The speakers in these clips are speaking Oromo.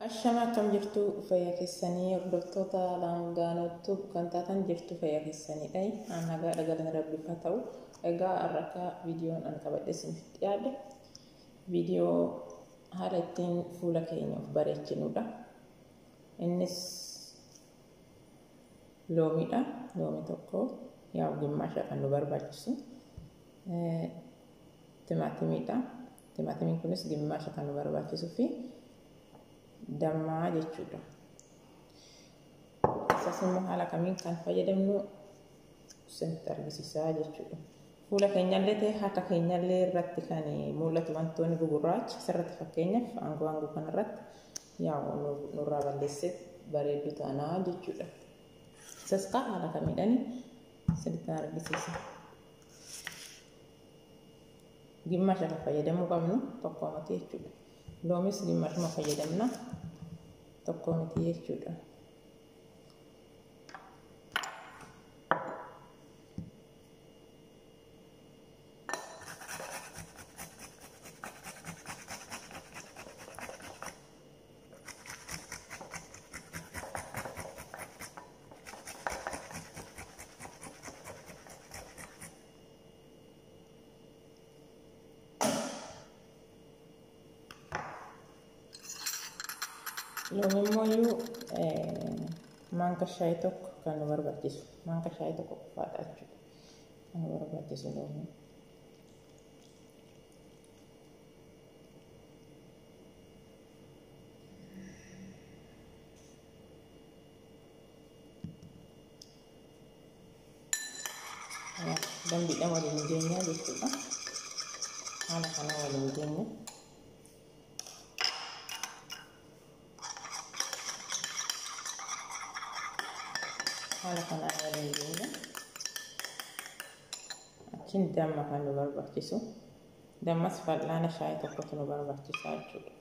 Ashama akkam jirtu fayyaa keessanii hordoftoota Laangaanootu kan taatan jirtu fayyaa keessaniidha. Aan nagaa dhagalan rabbiif haa ta'u. Egaa har'a akka viidiyoon an qabadhe isiniif dhiyaadhe viidiyoo haala ittiin fuula keenya of bareechinudha. Innis loomiidha. Loomii tokko yaa gimmaasha kan nu barbaachisu. Timaatimiidha. Timaatimiin kunis gimmaasha kan nu barbaachisuu fi dammaa jechuudha. Isas immoo haala kamiin kan fayyadamnu isinitti argisiisaa jechuudha. Fuula keenyallee ta'e harka keenyallee irratti kan mul'atu wantoonni gugurraacha asirratti fakkeenyaaf aangoo aangoo kanarratti yaa nurraa balleessee bareeddu taanaa jechuudha. Isas kaa haala kamiidhaan isinitti argisiisa. Gimmaasha kan fayyadamuu qabnu tokko miti jechuudha. Loomis gimmaashuma fayyadamna tokko miti jechuudha. Loomiin immoo maanka shaayii tokko kan nu barbaachisu. Maanka shaayii tokko qofaadha jechuudha. Kan nu barbaachisu loomiin. Dambiidhaan waliin geenya jechuudha. Haala kana waliin geenya. Haala kanaan waliin geenya. Achiin damma kan nu barbaachisu. Dammas fal'aana shaayii tokkotu nu barbaachisa jechuudha.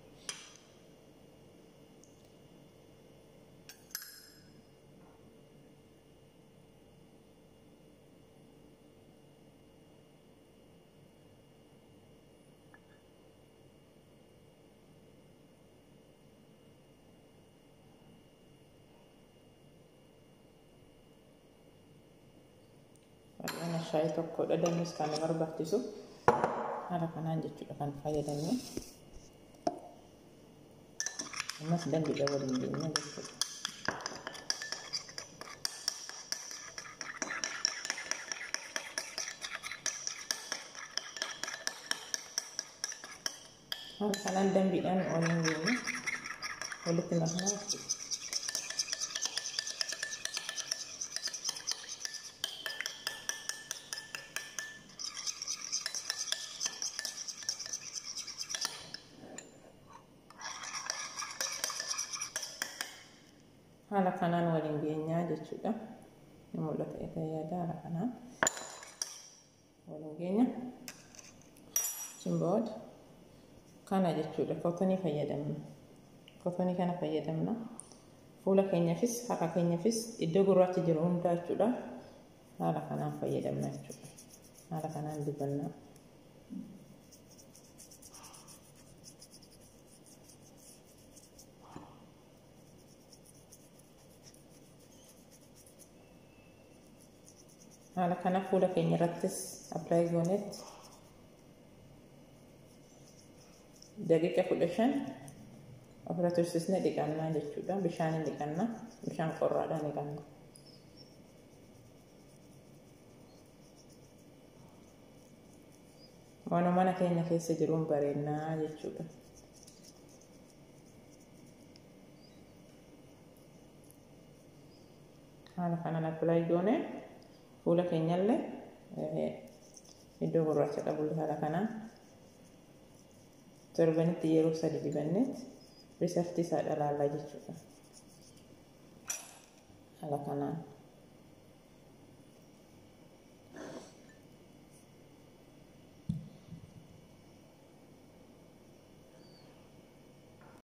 Fal'aana shaayii tokkodha. Dammis kan nu barbaachisu. Haala kanaan jechuudha kan fayyadamnu. Ammas dambiidha waliin geenya jechuudha. Haala kanaan dambiidhaan waliin geenya. Walitti maknaa jechuudha. Haala kanaan waliin geenyaa jechuudha. Ni mul'ata isa yaada haala kanaan waliin geenya. Achiin booda kana jechuudha. Kotonii fayyadamna. Kotonii kana fayyadamna. Fuula keenyaafis harka keenyaafis iddoo gurraachi jiru hundaa jechuudha. Haala kanaan fayyadamna jechuudha. Haala kanaan dibanna. Haala kana fuula keenya irrattis appilaayi goonetti daqiiqa 15 ofirra tursiisnee dhiqannaa jechuudha. Bishaaniin dhiqanna. Bishaan qorraadhaan dhiqanna. Waanuma mana keenya keessa jiruun bareennaa jechuudha. Haala kanaan appilaayi goone fuula keenyallee iddoo gurraacha qabullee haala kanaan torbanitti yeroo 3dibannetti risaltii isaa dhalaallaa jechuudha. Haala kanaan.